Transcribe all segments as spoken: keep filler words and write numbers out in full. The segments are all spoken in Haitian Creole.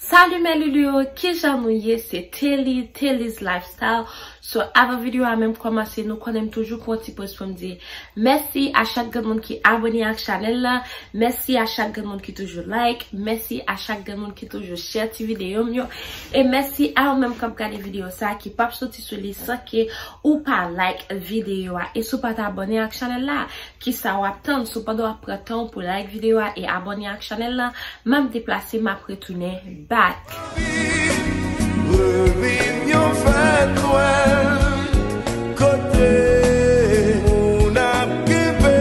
Salut mes loulous, kijan nou ye? Se Telly, Telly's Lifestyle. So, avan videyo a menm kòmanse, nou konnen m toujou pran ti poz pou m di mèsi a chak grenn moun ki abone ak chanèl la. Mèsi a chak grenn moun ki toujou like. Mèsi a chak grenn moun ki toujou share ti videyo m yo. E mèsi a ou menm k ap gade videyo sa ki p ap soti sou li san ke ou pa like videyo a. E si w pa t abone ak chanèl la, kisa w ap tann? Si w pandan w ap pran tan w pou like videyo a e abone ak chanèl la, m ap deplase, m ap retounen back. Revin yon fèt Nwèl, kote moun ap kenbe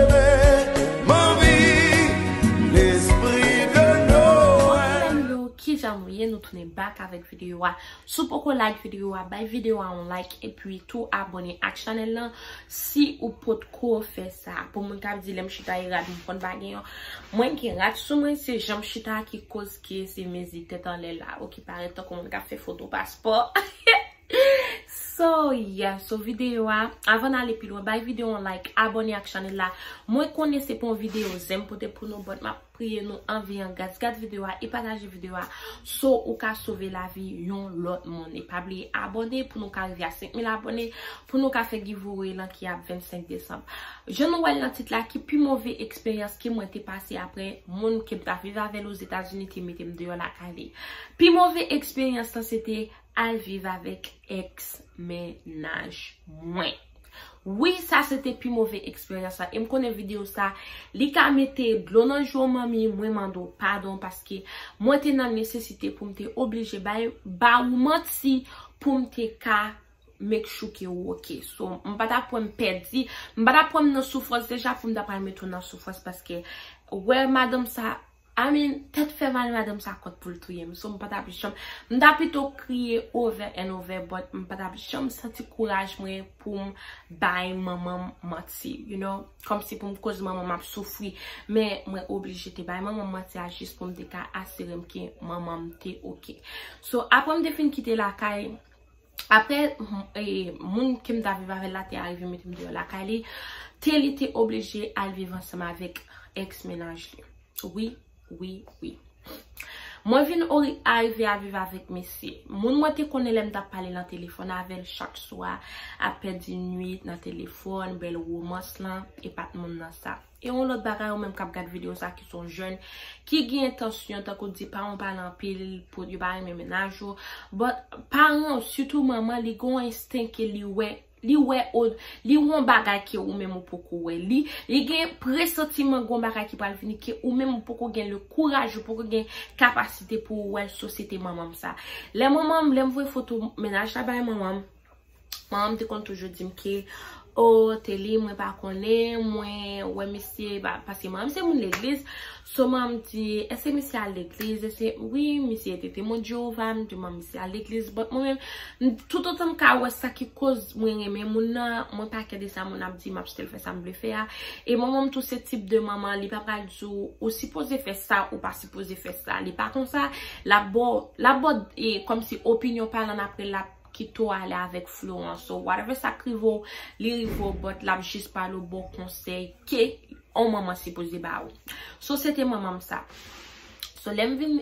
men, m anvi lespri de Nwèl. Yo, kijan nou ye? Nou tounen back avèk videyo a. Si w poko like videyo a, bay videyo a yon like epi tou abone ak chanèl lan si ou potko fè sa. Pou moun k ap di lè m chita e rad m konn pa gen yon. Mwen gen rad sou mwen, se jan m chita a ki koz ke se mezi tèt anlè la. Ou ki parèt tankou moun k ap fè foto paspò. So, yeah, so videyo a, avan n ale pi lwen, bay videyo a yon like, abone ak chanèl la. Mwen konnen se pa yon videyo zen m pote pou nou, but m ap priye nou anvi an gras, gad videyo a e pataje videyo a. So, ou ka sove lavi yon lòt moun. E pa bliye abone pou nou ka rive a senk mil abone, pou nou ka fè giveaway lan ki ap vennsenk desanm. Jan nou wè l nan tit la, ki pi move eksperyans ke mwen te pase apre moun ke m ta viv avè l Ozetazini te mete m deyò lakay li. Pi move eksperyans lan se te al viv avèk èks mennaj mwen. Wi, sa se te pi move eksperyans la. E m konnen videyo sa, li ka mete dlo nan je w manmi, mwen mande w padon paske mwen te nan nesesite pou m te oblije bay, ba ou manti pou m te ka make sure ke ou oke. So, m pa t ap wè m pèdi, m pa t ap wè m nan soufrans deja pou m ta pral mete w nan soufrans paske, wè madanm sa, I mean, tèt fè mal madanm sa kont pou l touye m. So, m pa t ap janm, m ta pito kriye over and over, but m pa t ap janm santi kouraj mwen pou m bay manman m manti, you know, kòmsi pou m koz manman m ap soufri. Men mwen oblije te bay manman m manti a jis pou m te ka asire m ke manman m te oke. So, apre m te fin kite lakay, apre, m, e, moun ke m ta viv avè l la te arive mete m deyò lakay li, te li te oblije al viv ansanm avèk èks mennaj li. Wi, wi, wi. Mwen vin ori-, arive a viv avèk mesye. Moun mwen te konnen lè m t ap pale nan telefòn avè l chak swa, ap pèdi nwit nan telefòn, bèl womans lan, e pa t moun nan sa. E yon lòt bagay, ou menm k ap gad videyo sa ki se yon jèn, ki gen entansyon, tankou di paran w pale anpil, pou yo pa renmen mennaj ou. But paran w, sitou manman, li gen yon ensten ke li wè, li wè o, li wè yon bagay ke ou menm ou poko wè. Li, li gen presantiman gen yon bagay ki pral vini ke ou menm ou poko gen le kouraj, ou poko gen kapasite pou ou wè l. So se te manman m sa. Lè manman m, lè m voye foto mennaj la bay manman m, manman m te konn toujou di m ke, o, Telly, mwen pa konnen, mwen wè misye, pa-, paske manman m se moun legliz. So, manman m di, èske misye al legliz? Èske, wi, misye te Temwen Jewova, m di, manman, misye al legliz. But mwen menm, m, toutotan m ka wè sa ki koz mwen renmen moun nan, mwen pa kè de sa moun ap di, m ap still fè sa m vle fè a. E manman m tou se tip de manman, li pa pral di w, ou sipoze fè sa, ou pa sipoze fè sa. Li pa konsa, l ap ba w, l ap ba w, e, kòmsi opinyon pa l, ann apre l ap kite w ale avèk flo an. So, whatever sa k rive w, li rive w, but l ap jis pale w bon konsèy ke yon manman sipoze ba ou. So, se te manman m sa. So, lè m vin,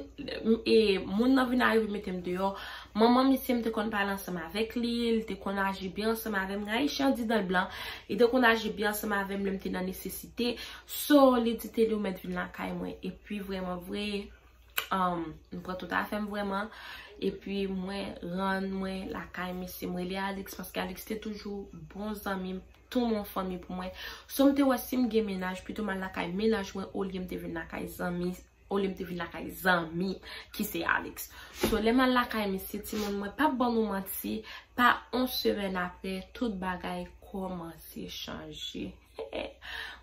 e, moun nan vin arive mete m deyò, manman misye m te konn pale ansanm avèk li, li te konn aji byen ansanm avè m, Haïtien andidan l blan, li te konn aji byen ansanm avè m lè m te nan nesesite. So, li di Telly ou mèt vin lakay mwen. Epi, vrèman vre, um, m pran tout afè m vrèman. Epi mwen rann mwen lakay misye. M rele Alex paske Alex te toujou bon zanmi m, tou yon fanmi pou mwen. So m te wè si m gen mennaj, pito m al lakay mennaj mwen olye m te vin lakay zanmi, olye m te vin lakay zanmi ki se Alex. So lè m al lakay misye, timoun, mwen p ap ban nou manti, pa yon semèn apre, tout bagay kòmanse chanje.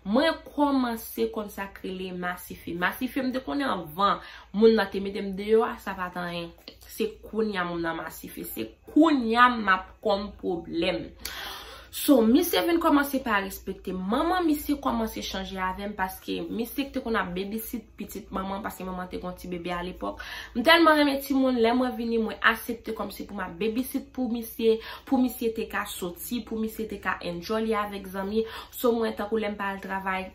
Mwen kòmanse konn sa k rele masife. Masife, m te konnen anvan moun nan te mete m deyò a, sa pa t anyen. Se kounye a moun nan masife. Se kounye a m ap konn pwoblèm. So, misye vin kòmanse pa respekte m. Manman misye kòmanse chanje avè m paske misye k te konn ap babysit pitit manman, paske manman te gon ti bebe alepòk. M tèlman renmen timoun, lè mwen vini, mwen aksepte kòmsi pou m ap babysit pou misye, pou misye te ka soti, pou misye te ka enjoy li avèk zanmi. So, mwen, tankou lè m pa al travay,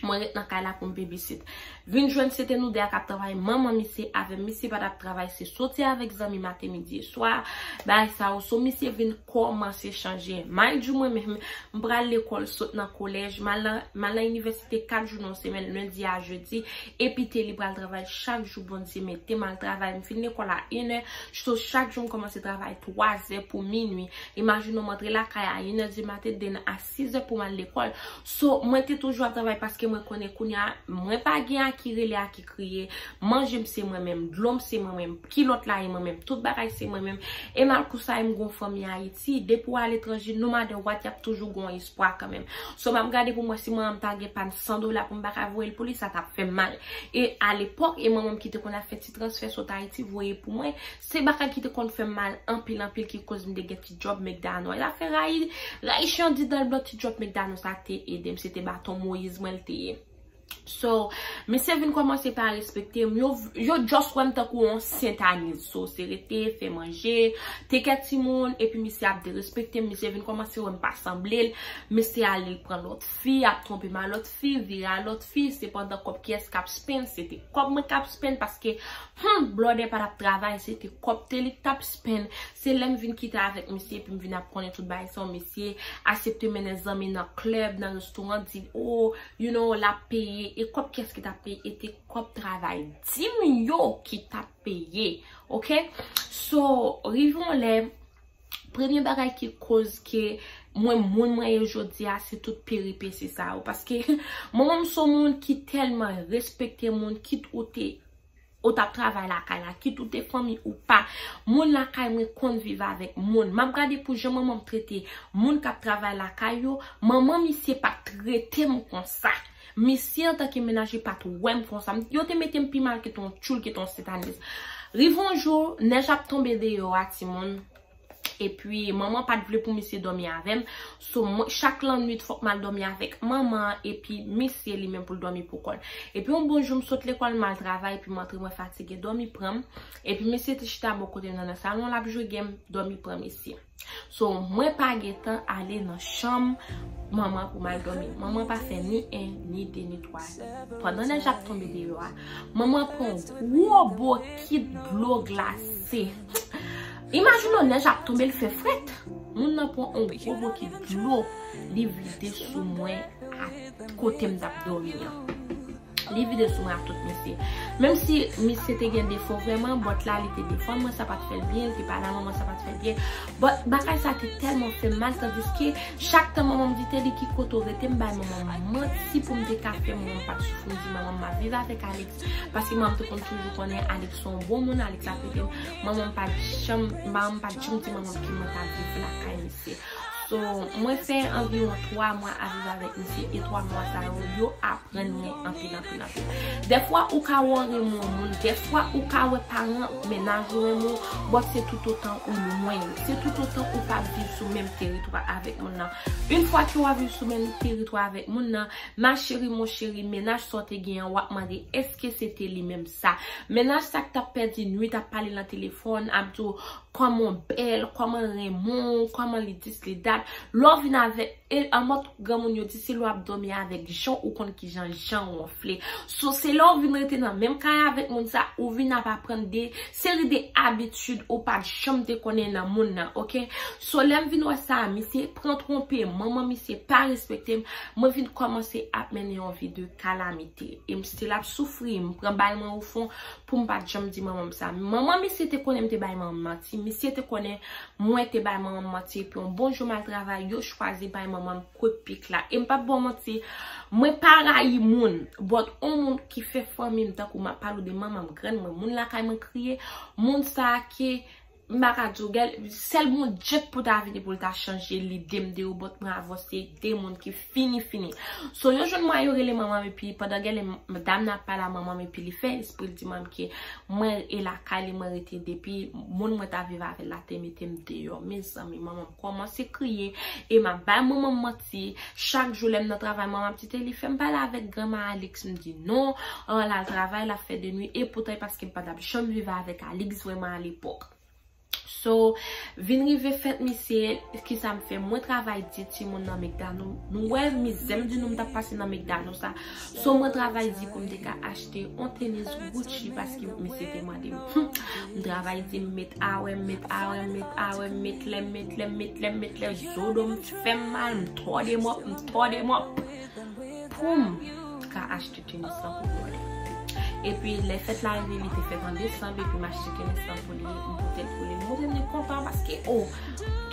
mwen ret nan kay la pou m babysit. Vin jwenn se te nou de a k ap travay, manman misye avè m. Misye pa t ap travay, se soti avèk zanmi maten, midi e swa. Bagay sa yo, so misye vin kòmanse chanje. Mind you, mwen menm, m pral lekòl, sot nan kolèj, m al nan, m al nan inivèsite kat jou nan semèn, lendi a jedi, epi te li pral travay chak jou, Bondye mete m al travay. M fin lekòl a inè, so chak jou m kòmanse travay twazè pou minwi. Imajine w, m antre lakay a inè di maten, demen a sizè pou m al lekòl. So, mwen te toujou ap travay paske mwen konnen kounye a, mwen pa gen a ki rele, a ki kriye. Manje m se mwen menm, dlo m se mwen menm, kilòt la e mwen menm, tout bagay se mwen menm. E malgre sa, m gon fanmi Ayiti, depi w aletranje, no matter what, y ap toujou gon espwa kanmenm. So, m ap gade pou m wè si manman m ta gen pa n san dola pou m pa ka voye l pou li, sa t ap fè m mal. E alepòk, e manman m ki te konn ap fè ti transfè sot Ayiti, voye pou mwen, se bagay ki te konn fè m mal anpil, anpil, ki koz m te gen ti djòb McDonald's. Zafè rayi, rayi chen di dan blan, ti djòb McDonald's sa te ede m. Se te baton Moyiz mwen l te ye. So, misye vin kòmanse pa respekte m. Yo, yo just wè m tankou yon sentaniz. So, se rete, fè manje, teke timoun, epi misye ap derespekte m. Misye vin kòmanse wè m pa sanble l. Misye ale l pran lòt fi, ap twonpe m a lòt fi, vire a lòt fi. Se pandan kòb kiyès k ap spend? Se te kòb mwen k ap spend paske, hmm, blòdè pa t ap travay, se te kòb te li k t ap spend. Se lè m vin kite avèk misye, epi m vin ap konnen tout bagay sa yo, misye aksepte mennen zanmi nan klèb, nan restoran, di, oh, you know, l ap peye. E kòb kiyès ki t ap peye? E te kòb travay di m yo ki t ap peye. Oke? So, rive yon lè, premye bagay ki koz ke mwen, moun mwen ye jodi a, se tout peripesi sa yo. Paske manman m se yon moun ki tèlman respekte moun, kit ou te, ou t ap travay lakay la, kit ou te fanmi ou pa, moun lakay mwen konn viv avèk moun. M ap gade pou jan manman m trete moun k ap travay lakay yo, manman misye pa t trete m konsa. Misye antanke menaje pa t wè m konsa. Yo te mete m pi mal ke t on tchoul, ke t on sentaniz. Rive yon jou, nèj ap tonbe deyò a, timoun. Epi, manman pa t vle pou misye dòmi avè m. So, mwen, chak lannwit, fòk m al dòmi avèk manman an, epi misye li menm pou l dòmi pou kò l. Epi, yon bon jou, m sot lekòl, m al travay, epi m antre, mwen fatige, dòmi pran m. Epi, misye te chita bò kote m nan, nan salon, l ap jwe game, dòmi pran misye. So, mwen pa gentan ale nan chanm manman pou m al dòmi. Manman pa fè ni en, ni de, ni twa. Pandan nèj ap tonbe deyò a, manman pran yon gwo bokit dlo glase. Imajine w, nèj ap tonbe, l fè frèt. Moun nan pran yon gwo bokit dlo, li vide sou mwen a kote m t ap dòmi an. Li vide sou mwen ak tout misye. Menm si misye te gen defo vrèman, bòt la, li te defann mwen, sa pa t fè l byen, li te pale a manman, sa pa t fè l byen. But bagay sa te tèlman fè m mal, tandiske chak tan manman m di, Teddy, ki kote w rete, m bay manman m manti pou m te ka fè manman m pa t soufri, m di manman m m ap viv avèk Alex, paske manman m te konn toujou konnen Alex se yon bon moun, Alex ap rete m, manman m pa t janm, manman m pa t janm di manman m ki mwen t ap viv lakay misye. So, mwen fè anviwon twa mwa ap viv avèk misye, e twa mwa sa yo, yo aprann mwen anpil, anpil, anpil. Dèfwa, ou ka wè w renmen yon moun, dèfwa, ou ka wè paran mennaj ou renmen w, but se toutotan ou lwen yo. Se toutotan ou pa viv sou menm teritwa avèk moun nan. Yon fwa ke w ap viv sou menm teritwa avèk moun nan, ma chérie, mon chéri, mennaj sa w te gen an, w ap mande, èske se te li menm sa? Mennaj sa k t ap pèdi nwit, ap pale nan telefòn, ap di w, kòman w bèl, kòman l renmen w, kòman li dis li dat. Lè w vin avèk, e, an mòd granmoun yo di, se lè w ap dòmi avèk jan ou konn kijan jan wonfle. So, se lè w vin rete nan menm kay avèk moun sa, ou vin ap aprann de seri de abitid ou pa t janm te konnen nan moun nan, oke? So, lè m vin wè sa, misye pran twonpe, manman misye pa respekte m, mwen vin kòmanse ap mennen yon vi de kalamite. E m still ap soufri, m pran bal mwen o fon, pou m pa t janm di manman m sa. Manman misye te konnen m te bay manman m manti. Misye te konnen mwen te bay manman m manti. Epi yon bon jou m al travay, yo chwazi bay manman m kout pik la. E m p ap ba w manti, mwen pa rayi moun. But on moun ki fè fanmi m, tankou m ap pale w de manman m, grann mwen, moun lakay mwen kriye, moun sa a ke m pa ka di w, gèl, sèl Bondye k pou ta vini pou l ta chanje lide m de yo, but mwen avè w se de moun ki fini, fini. So, yo jwenn mwen, yo rele manman m, epi pandan gèlè m, dam nan ap pale a manman m, epi li fè espri, l di manman m ke mwen e lakay li mwen rete depi moun mwen ta viv avè l la te mete m deyò. Mezanmi, manman m kòmanse kriye, e m ap bay manman m manti. Chak jou lè m nan travay, manman ap di, Teddy, fè m pale avèk granma Alex. M di non, an, l al travay, l ap fè de nwi, e poutan e paske m pa t ap janm viv avèk Alex vrèman alepòk. So, vin rive fèt misye, kisa m fè? Mwen travay di timoun nan McDonald. Nou wè mizè m di nou m t ap pase nan McDonald sa. So, mwen travay di pou m te ka achte yon tenis Gucci paske misye te mande m. M travay di m met awè, m met awè, m met awè, m met lè, m met lè, m met lè, m met lè, zo do m fè m mal, m tòde m up, m tòde m up. Pou m ka achte tenis lan pou mwen. Epi lè fèt la rive, li te fèt an desanm, epi m achte tenis lan pou li, m pote l pou li. M montre m li kontan paske, oh,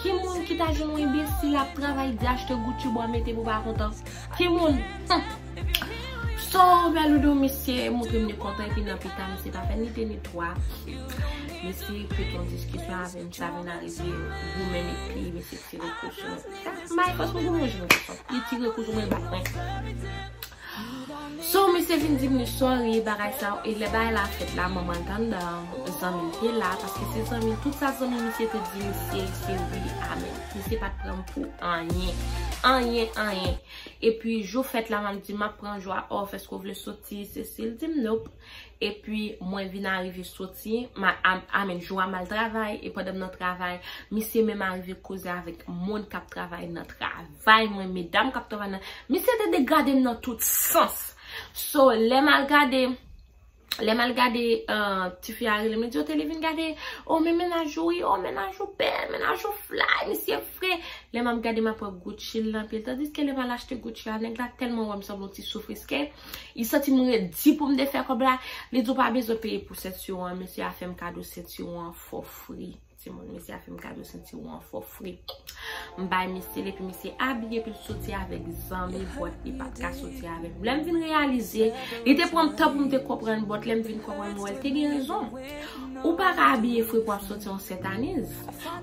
ki moun ki ta jwenn yon enbesil ap travay di achte Gucci bò mete pou pa kontan? Ki moun? Hum. So, Beloudou, misye montre m li kontan, epi nan pita, misye pa fè ni de ni twa. Misye pete yon diskisyon avè m, sa vin arive, goumen m epi misye tire kou sou mwen. M bay fòs pou goumen yon jèn gason. Li tire kou sou mwen, li bat mwen. So, misye vin di m li sorry, bagay sa, e lè bagay la fèt la, manman l t anndan, zanmi l te la, paske se zanmi l, tout sa zanmi misye te di misye, se wi, amèn. Misye pa t pran m pou anyen, anyen, anyen. Epi, jou fèt la, m ap di, m ap pran jou a off, èske w vle soti, Cecile? Di m, nope. Epi, mwen vin arive soti, ma, am, amèn, jou a m al travay, e pandan m nan travay, misye menm arive koze avèk moun k ap travay nan travay mwen, medam k ap travay nan, misye te degrade m nan tout sans. So, lè m al gade, lè m al gade, uh, tifi a rele m, li di, o, te li vin gade, o, men mennaj ou, wi, o, mennaj ou bèl, mennaj ou fly, misye fre. Lè m ap gade, m ap wè Gucci l nan pye l, tandiske lè m al achte Gucci a, nèg la tèlman wè m sanble yon ti soufriskè, li santi m redi pou m te fè kòb la, li di w pa bezwen peye pou sentiwon an, mesye a fè m kado sentiwon an for free. Timoun, mesye a fè m kado sentiwon an for free. M bay misye l, epi misye abiye, epi l soti avèk zanmi bòt, li pa t ka soti avè m. Lè m vin reyalize, li te pran m tan pou m te konprann bòt, lè m vin konprann, m wè l te gen rezon. Ou pa ka abiye fre pou ap soti yon Sentaniz.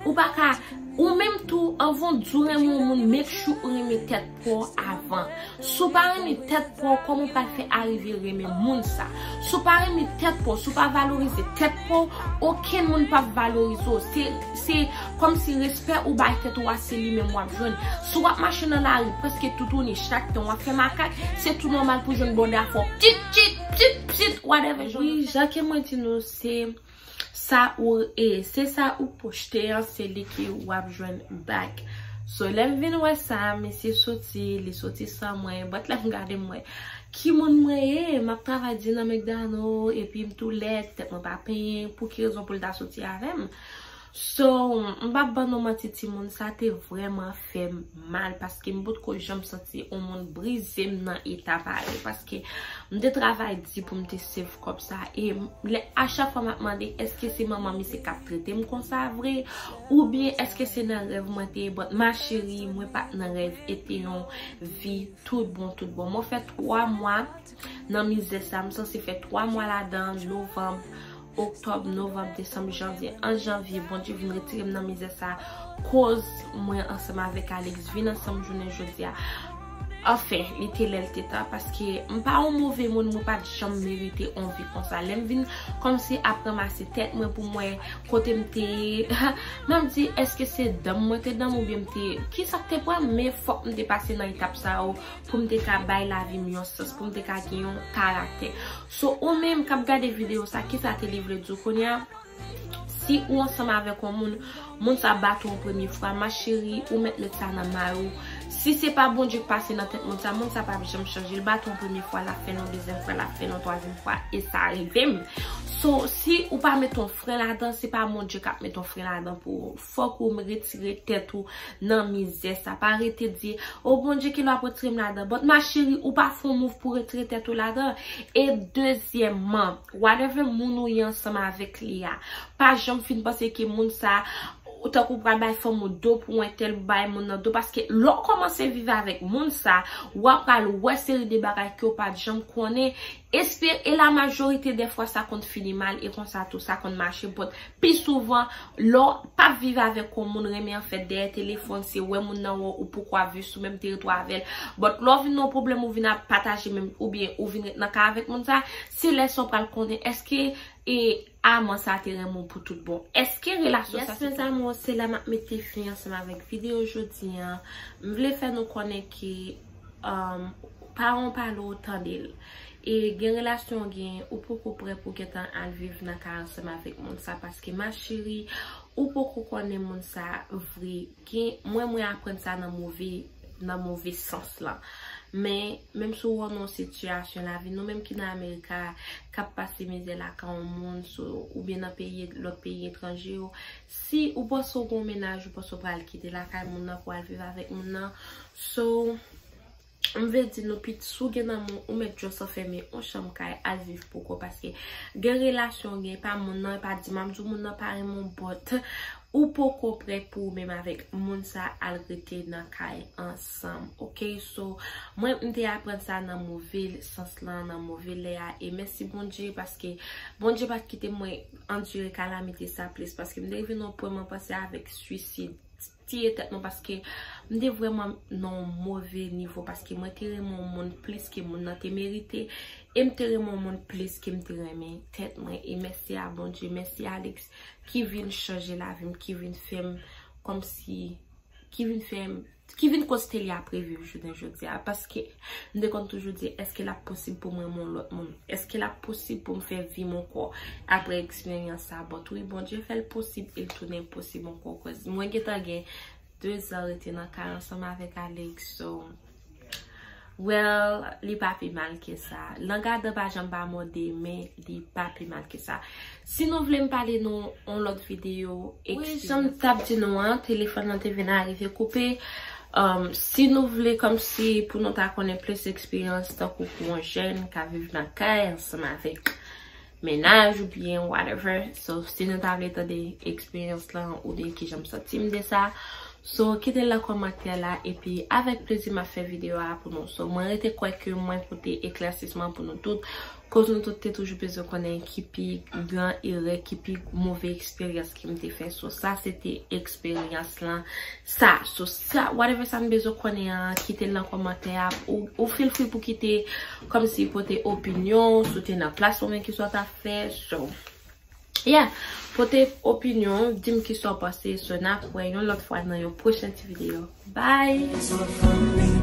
Ou pa ka, ou menm tou, anvan w di w renmen yon moun, make sure ou renmen tèt pa w avan. Si w pa renmen tèt pa w, kòman w pral fè arive renmen moun sa? Si w pa renmen tèt pa w, si w pa valorize tèt pa w, okenn moun p ap valorize w. Se, se kòmsi respè ou bay tèt ou a, se li menm w ap jwenn. Si w ap mache nan lari, prèske toutouni, chak tan w ap fè makak, se tou nòmal pou jwenn bòdè a fè w ptit, ptit, ptit, ptit, whatever. Wi, jan ke mwen di nou, se sa ou, e, se sa ou pwojte an, se li ke w ap jwenn back. So, lè m vin wè sa, mesye soti, li soti san mwen, but lè m gade m wè ki moun mwen ye, m ap travay di nan McDonald, epi m tou lèd, tèt mwen pa penyen, pou ki rezon pou l ta soti avè m? So, m p ap ban nou manti, timoun, sa te vrèman fè m mal, paske m potko janm santi yon moun brize m nan eta parèy, paske m te travay di pou m te save kòb sa, e m, lè, a chak fwa m ap mande, èske se manman misye k ap trete m konsa vre, oubyen èske se nan rèv mwen te ye, but ma chérie, mwen pa t nan rèv, e te yon vi tout bon, tout bon. Mwen fè twa mwa nan mizè sa, m sanse fè twa mwa ladan, novanm, oktòb, novanm, desanm, janvye. An janvye, Bondye vin retire m nan mizè sa, koz mwen ansanm avèk Alex vin ansanm jounen jodi a. Anfen, li te lè l te tan, paske m pa yon move moun, mwen pa t janm merite yon vi konsa. Lè m vin kòmsi ap ranmase tèt mwen pou m wè kote m te ye, m ap di, èske se danm mwen te danm oubyen m te, kisa k te pran m, men fòk m te pase nan etap sa yo pou m te ka bay lavi m yon sans, pou m te ka gen yon karaktè. So, ou menm k ap gade videyo sa, kisa ke li vle di w kounye a? Si ou ansanm avèk yon moun, moun sa bat ou yon premye fwa, ma chérie, ou mèt met sa nan may ou. Si se pa Bondye k pase nan tèt moun sa, moun sa p ap janm chanje. L bat ou yon premye fwa, l ap fè l yon dezyèm fwa, l ap fè l yon twazyèm fwa, e sa rive m. So, si ou pa met yon fren ladan, se pa Bondye k ap met yon fren ladan pou ou. Fòk ou retire tèt ou nan mizè sa. Pa rete di, o Bondye, kilè w ap retire m ladan? But ma chérie, ou pa fè yon move pou retire tèt ou ladan. E dezyèmman, whatever moun ou ye ansanm avèk li a, pa janm fin panse ke moun sa, ou tankou pral bay fanm ou do pou entèl, bay moun nan do, paske lè w kòmanse viv avèk moun sa, w ap pral wè seri de bagay ke w pa t janm konnen, espere, e la majorite de fwa sa konn fini mal, e konsa tou sa konn mache, but pi souvan, lè w p ap viv avèk yon moun, renmen an fèt dèyè telefòn, se wè moun nan wè w, ou poko ap viv sou menm teritwa avè l, but lè w vin nan yon pwoblèm, ou vin ap pataje menm, oubyen ou vin ret nan kay avèk moun sa, se lè sa w pral konnen èske e aman sa te renmen w pou tout bon. Èske relasyon sa se... Yes, mes amours, se la m ap mete fen ansanm avèk videyo jodi a. M vle fè nou konnen ke, um, paran w pale w, tande l. E gen relasyon w gen, ou poko prè pou gentan al viv nan kay ansanm avèk moun sa, paske ma chérie, ou poko konnen moun sa vre. Gen, mwen, mwen aprann sa nan move, nan move sans lan. Men, menm si w wè w nan yon sitiyasyon lavi, nou menm ki nan Amerika, k ap pase mizè lakay yon moun, so, oubyen nan peyi, lòt peyi etranje yo, si ou panse w gen yon mennaj, ou panse w pral kite lakay moun nan pou al viv avèk moun nan, so, m vle di nou, pit, si w gen nan men w, ou mèt just anfèmen yon chanm kay, al viv pou kò, paske gen relasyon, gen pa moun nan, e pa di m ap di w moun nan pa renmen w, but ou poko prè pou ou menm avèk moun sa al rete nan kay ansanm, ok? So, mwen, m te aprann sa nan move sans lan, nan move lè a, e mèsi Bondye, paske Bondye pa t kite mwen andire kalamite sa plis, paske m te rive nan yon pwen mwen panse avèk swisid, tiye tèt mwen, paske m te vrèman nan yon move nivo, paske mwen te renmen yon moun plis ke moun nan te merite, e m te renmen yon moun plis ke m te renmen tèt mwen. E mèsi a Bondye, mèsi Alex ki vin chanje lavi m, ki vin fè m kòmsi, ki vin fè m, ki vin koz Telia ap reviv jounen jodi a, paske m te konn toujou di, èske l ap posib pou mwen renmen yon lòt moun? Èske l ap posib pou m fè vi m ankò apre eksperyans sa? But wi, Bondye fè l posib e l tounen posib ankò, cause mwen gentan gen de zan rete nan kay ansanm avèk Alex, so, well, li pa pi mal ke sa. Lang adan pa janm pa mòde, men li pa pi mal ke sa. Si nou vle m pale nou yon lòt videyo, wi, jan m t ap di nou an, telefòn nan te vin arive koupe. Um, si nou vle kòmsi pou nou ta konnen plis eksperyans tankou pou yon jèn k ap viv nan kay ansanm avèk mennaj oubyen whatever. So, si nou ta vle tande eksperyans lan oubyen kijan m santi m de sa, so, kite l nan kòmantè la, epi avèk plezi m ap fè videyo a pou nou. So, mwen rete kwè ke mwen pote eklèsisman pou nou tout, koz nou tout te toujou bezwen konnen ki pi gran erè, ki pi move eksperyans ke m te fè. So, sa se te eksperyans lan. Sa, so, sa, whatever sa n bezwen konnen an, kite l nan kòmantè a. Ou, ou feel free pou kite, kòmsi pote opinyon, si w te nan plas mwen, kisa w t ap fè. So, yeah, pote opinyon, di m kisa w panse. So, n ap wè yon lòt fwa nan yon pwochen ti videyo. Bye!